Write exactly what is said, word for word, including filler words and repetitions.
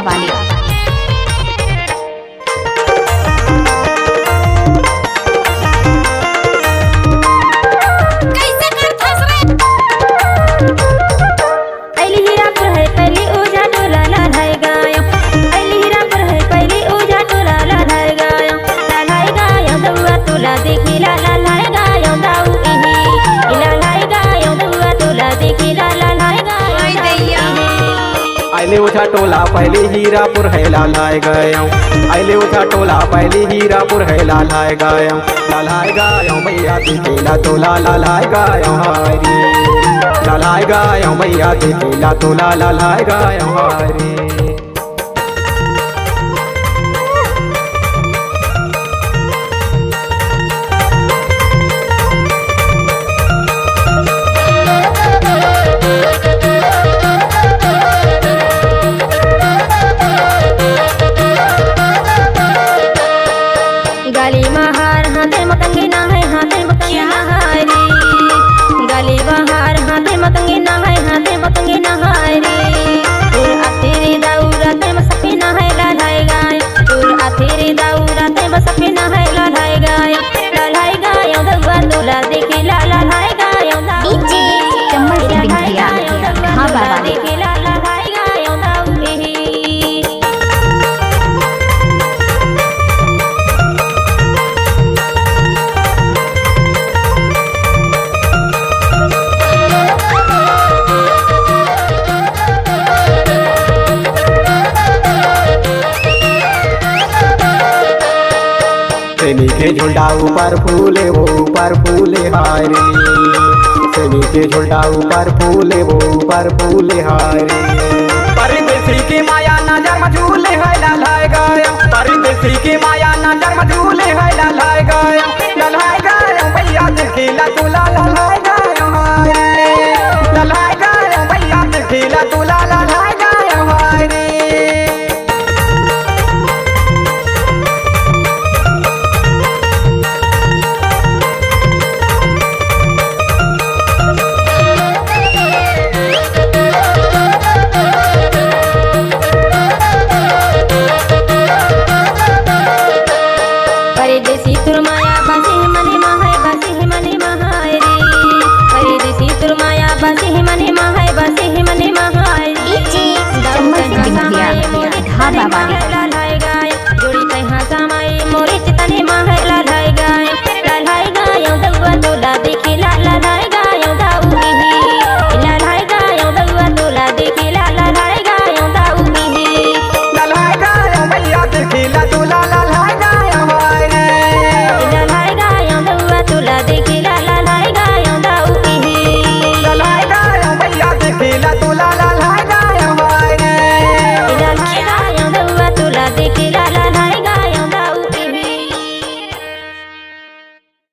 वाले। आइले ओझा टोला पहली हीरापुर है लालाय गायौ। आइले ओझा टोला पहली हीरापुर है लालाय गायौ। लालाय गायौ भैया देखेला तोला लालाय गायौ हरी। लालाय गायौ भैया देखेला तोला लालाय गायौ हरी। गली म हार हाथे म कंगना है, हाथे म कंगना हरी। गली म हार हाथे म कंगना है, हाथे म कंगना हरी। तोर आखिरी दौरा ते म सपना है लालाय गाय। तोर आखिरी दौरा ते म सपना है लालाय गाय। लालाय गाय दौरा तोला देखे ला लालाय गाय। डीजे चम्मच सिंह बिंद्रिया। हाँ बाबा। देखे ला लालाय गाय। सेमी के झुलडा ऊपर फूले, वो ऊपर फूले हाय रे। सेमी के झुलडा ऊपर फूले, वो ऊपर फूले हाय रे। परदेसी के माया नजर म झूले है लालाय गायौ। परदेसी के माया नजर म झूले है लालाय गायौ। लालाय गायौ भैया देखेला तोला लालाय